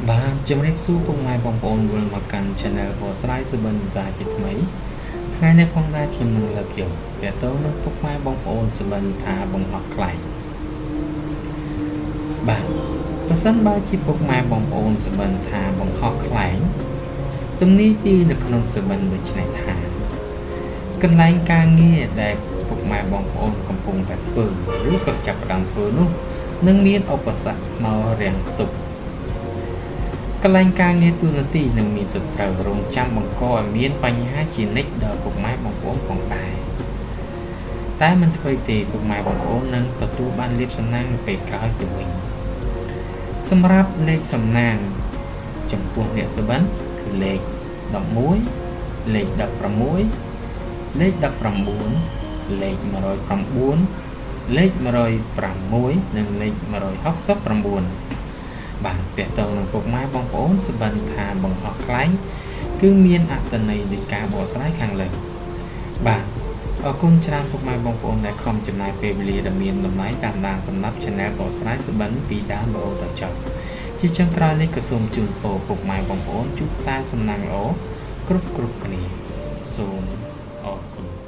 បាទជំរាបសួរពុកម៉ែបងប្អូនវិលមកកាន់ Channel បកស្រាយសុបិនសាជាថ្មីថ្ងៃនេះផងដែរខ្ញុំនឹងលើកយកតើតើនឹងពុកម៉ែបងប្អូនសុបិនថាបង្ហោះខ្លែងបាទប្រសិនបើជាពុកម៉ែបងប្អូនសុបិនថាបង្ហោះខ្លែងទំនីទីនៅក្នុងសុបិនដូចនេះថាកន្លែងការងារដែលពុកម៉ែបងប្អូនកំពុងតែធ្វើឬក៏ចាប់ផ្ដើមធ្វើនោះនឹងមានឧបសគ្គមករាំងខ្ទប់កន្លែងការងារទូនាទីនឹងមានសត្រូវរងចាំបង្កឲ្យមានបញ្ហាជានិច្ចដល់ពុកម៉ែបងប្អូនផងដែរតែមិនធ្វើទេពុកម៉ែបងប្អូននឹងទទួលបានលាភសំណាងនៅពេលក្រោយទៅវិញសម្រាប់លេខសំណាងចំពោះអ្នកសុបិនគឺលេខ11លេខ16លេខ19លេខ109លេខ106និងលេខ169បាទតើតើនឹងពុកម៉ែបងប្អូនសុបិនថាបង្ហោះខ្លែងគឺមានអត្ថន័យនៃការបកស្រាយខាងលើបាទអរគុណច្រើនពុកម៉ែបងប្អូនដែលខំចំណាយពេលវេលាដ៏មានតម្លៃតាមដានសម្រាប់ Channel បកស្រាយសុបិនពីដើមរហូតដល់ចប់ជាចុងក្រោយនេះក៏សូមជូនពរពុកម៉ែបងប្អូនជួបតែសំណាងល្អគ្រប់គ្រប់គ្នាសូមអរគុណ។